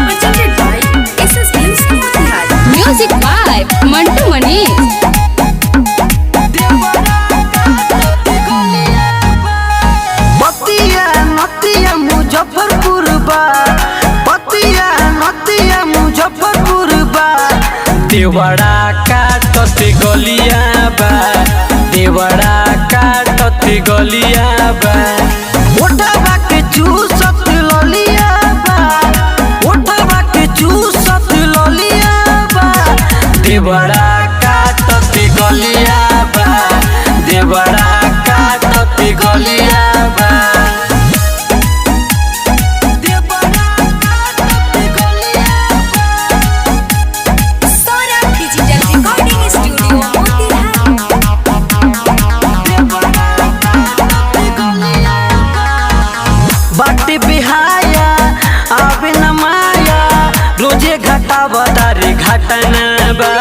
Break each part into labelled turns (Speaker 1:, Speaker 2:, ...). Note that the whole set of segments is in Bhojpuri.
Speaker 1: Presented by SS Music Motihari.
Speaker 2: Music by Mantu Manish.
Speaker 3: बतिया नतिया मुजफ्फरपुर बा, बतिया नतिया मुजफ्फरपुर बा।
Speaker 4: देवड़ा काटत गलिया बा, देवड़ा काटत गलिया बा।
Speaker 3: ओठवा के चूसत ललिया बा, ओठवा के चूसत ललिया बा।
Speaker 4: देवड़ा काटत गलिया बा, देवड़ा काटत गलिया बा।
Speaker 3: देवरा काटत गलिया बा।
Speaker 1: Saurabh Digital Recording Studio Motihari.
Speaker 3: बाटे बिहाया आवे न माया, रोजे घाटा
Speaker 4: तारी घटना बा,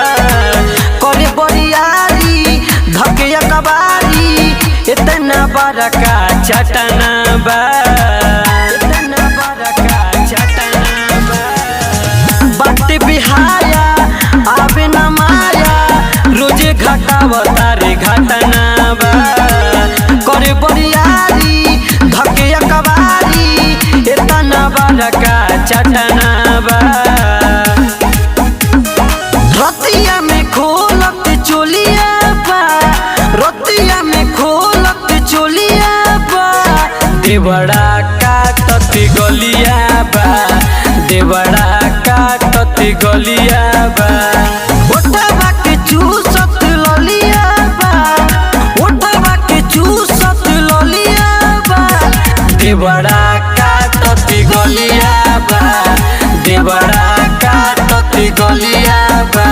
Speaker 3: करे बरियारी धके कबारी,
Speaker 4: इतना बड़का चटना बा, इतना बड़का चटना बा।
Speaker 3: बाटे बिहाया आवे न माया,
Speaker 4: रोजे घटाव तारी घटना बा,
Speaker 3: करे बरियारी धके कबारी,
Speaker 4: इतना बड़का चटना बा।
Speaker 3: रतिया में खोलत चोलिया बा, रतिया में खोलत चोलिया बा।
Speaker 4: देवड़ा काटत गलिया बा, देवड़ा काटत गलिया बा।
Speaker 3: ओठवा के चूसत ललिया बा, ओठवा के चूसत ललिया बा।
Speaker 4: देवड़ा काटत गलिया बा, देवड़ा काटत गलिया बा।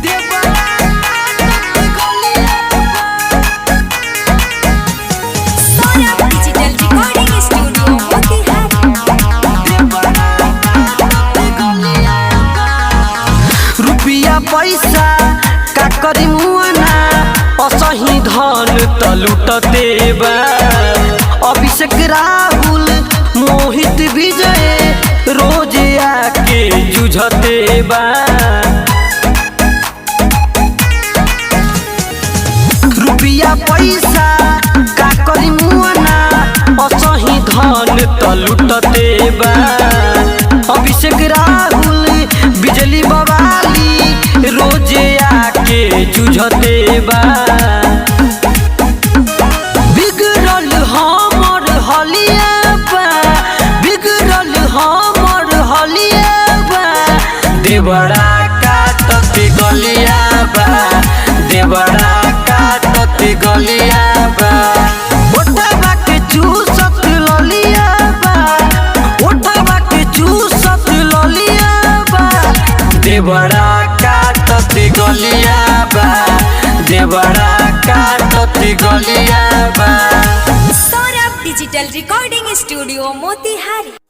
Speaker 3: देवरा काटत गलिया बा।
Speaker 1: Saurabh Digital Recording Studio Motihari.
Speaker 3: रुपिया पैसा का करी मुआना,
Speaker 4: असही धन त लुटते बा,
Speaker 3: अभिषेक राहुल मोहित विजय,
Speaker 4: रोज आके जुझते बा।
Speaker 3: रुपिया पैसा का करी मुआना,
Speaker 4: असही धन त लुटते बा,
Speaker 3: अभिषेक राहुल बिजली बवाली,
Speaker 4: रोज आके जुझते बा।
Speaker 3: बिगड़ल हमर हलिया बा, बिगड़ल हमर हलिया बा।
Speaker 4: देवड़ा काटत गलिया बा, देवड़ा काटत गलिया बा।
Speaker 3: ओठवा के चूसत ललिया बा, ओठवा के चूसत ललिया बा।
Speaker 4: देवड़ा काटत गलिया बा, देवड़ा काटत गलिया बा।
Speaker 1: Saurabh Digital Recording Studio Motihari.